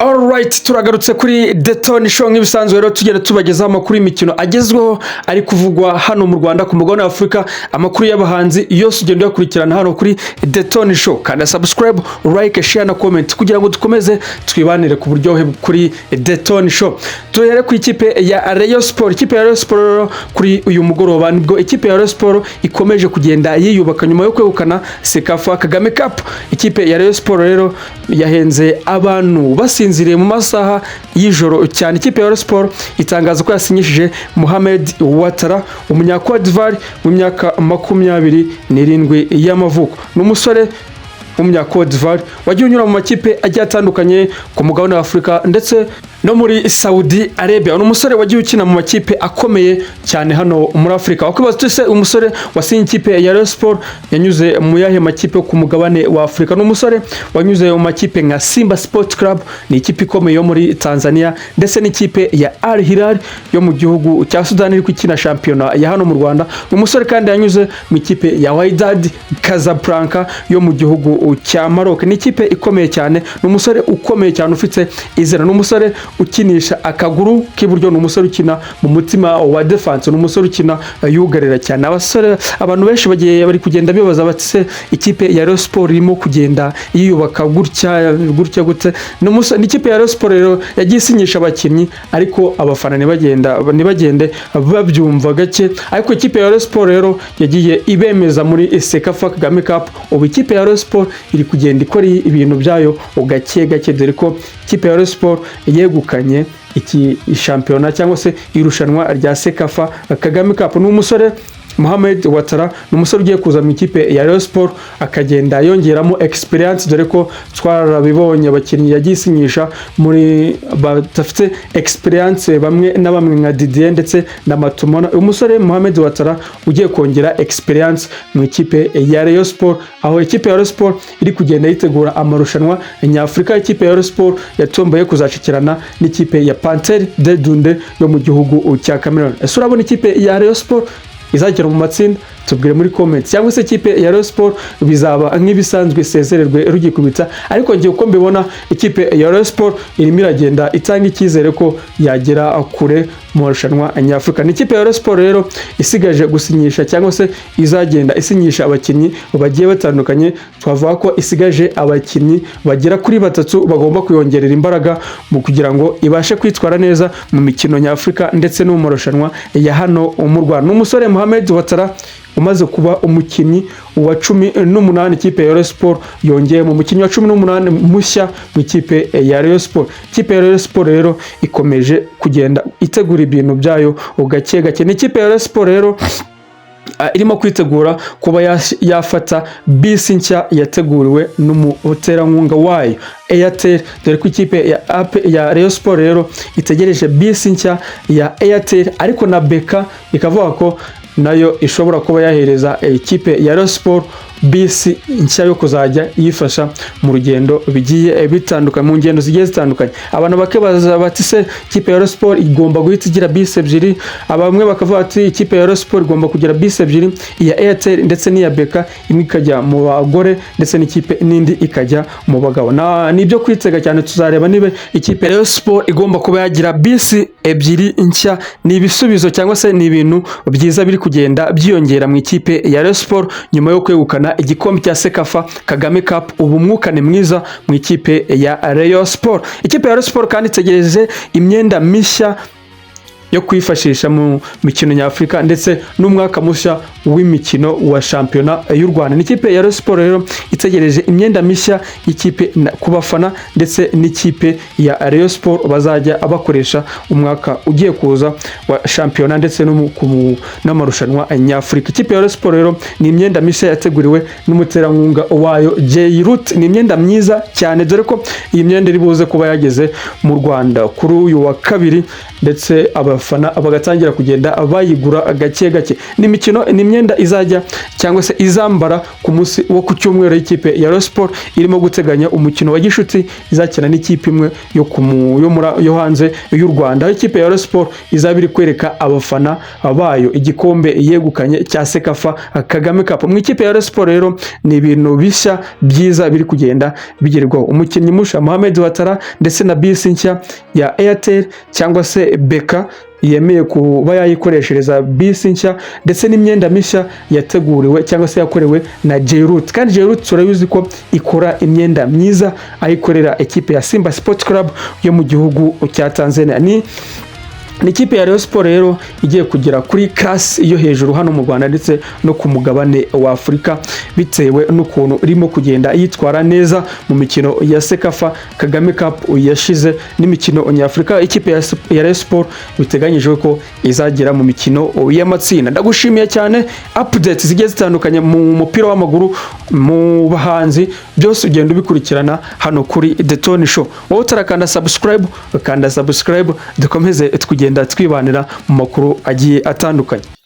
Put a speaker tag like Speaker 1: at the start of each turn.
Speaker 1: Alright, turagarutse kuri The Tony Show nk'ibisanzwe. Rero tugenda tubagezaho amakuru y'imikino agezweho ari kuvugwa hano mu Rwanda, ku mugabane wa Afurika, amakuru y'abahanzi yose ugenda uyakurikirana hano kuri The Tony Show. Kanda subscribe, like, share na comment kugira ngo dukomeze twibanire ku buryohe kuri The Tony Show. Duhere ku ikipe ya Rayon Sport. Ikipe ya Rayon Sport rero, kuri uyu mugoroba nibwo ikipe ya Rayon Sport ikomeje kugenda yiyubaka nyuma yo kwegukana CECAFA Kagame Cup. Ikipe ya Rayon Sport rero yahenze abantu basinziriye mu masaha y'ijoro cyane. Ikipe ya Rayon Sport itangaza ko yasinyishije Mohamed Ouattara, umunya Cote d'Ivoire w'imyaka 27 y'amavuko. Ni umusore w'umunya Cote d'Ivoire wagiye unyura mu makipe agiye atandukanye ku mugabane wa Afurika ndetse no muri Saudi Arabia. Ni umusore wagiye ukina mu makipe akomeye cyane hano muri Afurika. Wakwibaza uti: "Se umusore wasinye ikipe ya Rayon Sport yanyuze mu yahe makipe ku mugabane wa Afurika?" Ni umusore wanyuze mu makipe nka Simba Sport Club, ni ikipe ikomeye yo muri Tanzania, ndetse n'ikipe ya Al Hilal yo mu gihugu cya Sudani iri gukina shampiyona ya hano mu Rwanda. Ni umusore kandi yanyuze mu ikipe ya Wydad Casablanca yo mu gihugu cya Maroc. Ni ikipe ikomeye cyane. Ni umusore ukomeye cyane ufite izina. Ni umusore ukinisha akaguru k'iburyo. Ni umusore ukina mu mutima wa defense. Ni umusore ukina yugarira cyane. Abasore, abantu benshi bagiye bari kugenda bibaza bati: "Se ikipe ya Rayon Sport irimo kugenda yiyubaka gutya gutya gute?" Ni ikipe ya Rayon Sport rero yagiye isinyisha abakinnyi, ariko abafana ntibagende babyumva gake. Ariko ikipe ya Rayon Sport rero yagiye ibemeza muri CECAFA Kagame Cup. Ubu ikipe ya Rayon Sport iri kugenda ikora ibintu byayo gake gake, dore ko ikipe ya Rayon Sport yegukanye iki shampiyona cyangwa se irushanwa rya CECAFA Kagame Cup. Ni umusore Mohamed Ouattara, ni umusore ugiye kuza mu ikipe ya Rayon Sport akagenda yongeramo experience, dore ko twarabibonye abakinnyi yagiye isinyisha muri badafite experience bamwe na bamwe nka Didier ndetse na Matumona. Uyu musore Mohamed Ouattara ugiye kongera experience mu ikipe ya Rayon Sport, aho ikipe ya Rayon Sport iri kugenda yitegura amarushanwa nyafurika. Ikipe ya Rayon Sport yatomboye kuzacikirana n'ikipe ya Panthère de Dunde yo mu gihugu cya Cameroon. Ese urabona ikipe ya Rayon Sport izagera mu matsinda? Tubwire muri comment. Cyangwa se ikipe ya Rayon Sport bizaba nk'ibisanzwe, isezererwe rugikubita? Ariko ngiye uko mbibona, ikipe ya Rayon Sport irimo iragenda itanga icyizere ko yagera kure mu marushanwa nyafurika. Ni ikipe ya Rayon Sport rero isigaje gusinyisha cyangwa se izagenda isinyisha abakinnyi bagiye batandukanye. Twavuga ko isigaje abakinnyi bagera kuri batatu bagomba kuyongerera imbaraga mu kugira ngo ibashe kwitwara neza mu mikino nyafurika ndetse no mu marushanwa ya hano mu Rwanda. Ni umusore Mohamed Ouattara umaze kuba umukinnyi wa 18 ikipe ya Rayon Sport yongeye mu mukinnyi wa 18 mushya mu ikipe ya Rayon Sport. Ikipe ya Rayon Sport rero ikomeje kugenda itegura ibintu byayo gake gake. Ni ikipe ya Rayon Sport rero irimo kwitegura kuba yafata bisi nshya yateguriwe n'umuterankunga wayo Airtel, dore ko ikipe ya AP ya Rayon Sport rero itegereje bisi nshya ya Airtel, ariko na BK ikavuga ko nayo ishobora kuba yahereza ikipe ya Rayon Sport bisi nshya yo kuzajya iyifasha mu rugendo bigiye bitandukanye, mu ngendo zigiye zitandukanye. Abantu bakibaza bati: "Se ikipe ya Rayon Sport igomba guhita igira bisi ebyiri?" Bamwe bakavuga bati: "Ikipe ya Rayon Sport igomba kugira bisi ebyiri, iya Airtel ndetse n'iya BK, imwe ikajya mu bagore ndetse n'ikipe n'indi ikajya mu bagabo." Ni ibyo kwitega cyane. Tuzareba niba ikipe ya Rayon Sport igomba kuba yagira bisi ebyiri nshya. Ni ibisubizo cyangwa se ni ibintu byiza biri kugenda byiyongera mu ikipe ya Rayon Sport nyuma yo kwegukana igikombe cya CECAFA Kagame Cup. Ubu umwuka ni mwiza mu ikipe ya Rayon Sport. Ikipe ya Rayon Sport kandi itegereje imyenda mishya yo kwifashisha mu mikino nyafurika ndetse n'umwaka mushya w'imikino wa shampiyona y'u Rwanda. Ni ikipe ya Rayon Sport rero itegereje imyenda mishya y'ikipe ku bafana ndetse n'ikipe ya Rayon Sport bazajya bakoresha umwaka ugiye kuza wa shampiyona ndetse no n'amarushanwa nyafurika. Ikipe ya Rayon Sport rero ni imyenda mishya yateguriwe n'umuterankunga wayo Jayrut. Ni imyenda myiza cyane, dore ko iyi myenda iri buze kuba yageze mu Rwanda kuri uyu wa kabiri, ndetse abafana bagatangira kugenda bayigura gake gake. Ni imikino, ni imyenda. Imyenda izajya cyangwa se izambara ku munsi wo ku cyumweru y'ikipe ya Rayon Sport irimo guteganya umukino wa gishuti izakina n'ikipe imwe yo hanze y'u Rwanda, aho ikipe ya Rayon Sport izaba iri kwereka abafana bayo igikombe yegukanye cya CECAFA Kagame Cup. Mu ikipe ya Rayon Sport rero ni ibintu bishya byiza biri kugenda bigerwaho: umukinnyi musha Mohamed Ouattara, ndetse na bisi nshya ya Airtel cyangwa se Beka yemeye kuba yayikoreshereza bisi nshya, ndetse n'imyenda mishya yateguriwe cyangwa se yakorewe na Jayrut. Kandi Jayrut turabizi ko ikora imyenda myiza, aho ikorera ekipe ya Simba Sports Club yo mu gihugu cya Tanzania. Ni ikipe ya Rayon Sport rero igiye kugera kuri class yo hejuru hano mu Rwanda ndetse no ku mugabane wa Afurika, bitewe n'ukuntu irimo kugenda yitwara neza mu mikino ya CECAFA Kagame Cup yashize n'imikino nyafurika. Ikipe ya Rayon Sport biteganyijwe ko izagera mu mikino y'amatsinda. Ndagushimiye cyane. Updates zigiye zitandukanye mu mupira w'amaguru, mu bahanzi, byose ugenda ubikurikirana hano kuri The Tony Show. Wowe utarakanda subscribe, ukanda subscribe, dukomeze tugenda twibanira mu makuru agiye atandukanye.